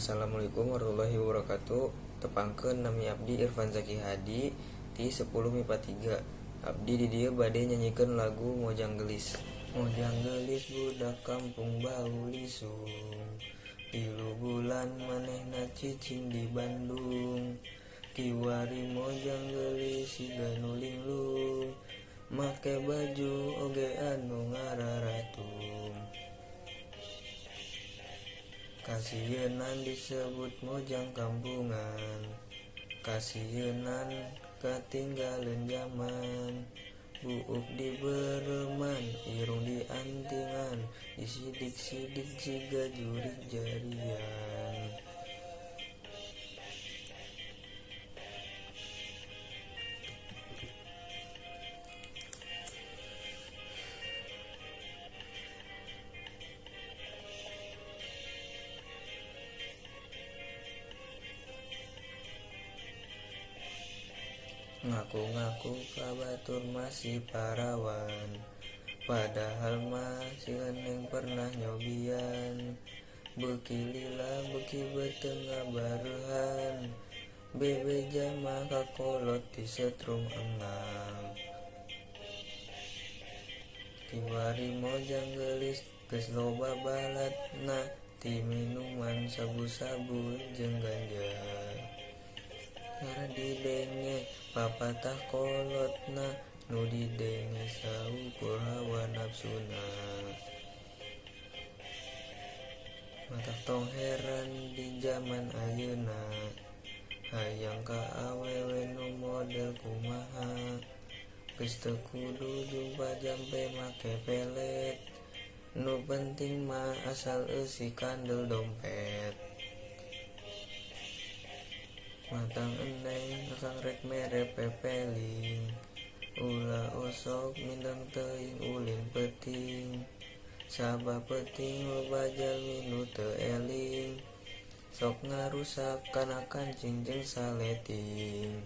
Assalamualaikum warahmatullahi wabarakatuh. Tepangkeun, nami abdi Irfan Zaki Hadi ti 10 MIPA 3. Abdi di dieu bade nyanyikeun lagu Mojang Geulis. Mojang geulis, budak kampung bau lisung. 3 bulan manehna cicing di Bandung. Kiwari Mojang geulis siga nu linglung. Make baju oge anu ngararatung. Kasieunan disebut mojang kampungan. Kasieunan katinggaleun jaman. Buuk dibeureuman, irung diantingan, disidik-sidik siga jurig jarian. Ngaku-ngaku ka batur masih parawan, padahal mah si Eneng pernah nyobian. Beuki lila beuki beuteung ngabareuhan. Bebeja mah ka kolot disetrum engang. Kiwari Mojang geulis geus loba baladna, ti minuman, sabu-sabu jeung ganja. Tara didenge papatah kolotna, nu didenge saukur hawa nafsuna. Matak tong heran di jaman ayeuna hayang ka awewe nu model kumaha. Geus teu kudu jumpa jampe make pelet, nu penting mah asal eusi kandel dompet. Matang Eneng akang rek mere pepeling. Ulah osok mindeng teuing ulin peuting. Sabab peuting loba jalmi nu teu eling. Sok ngarusak kana kancing jeung saleting.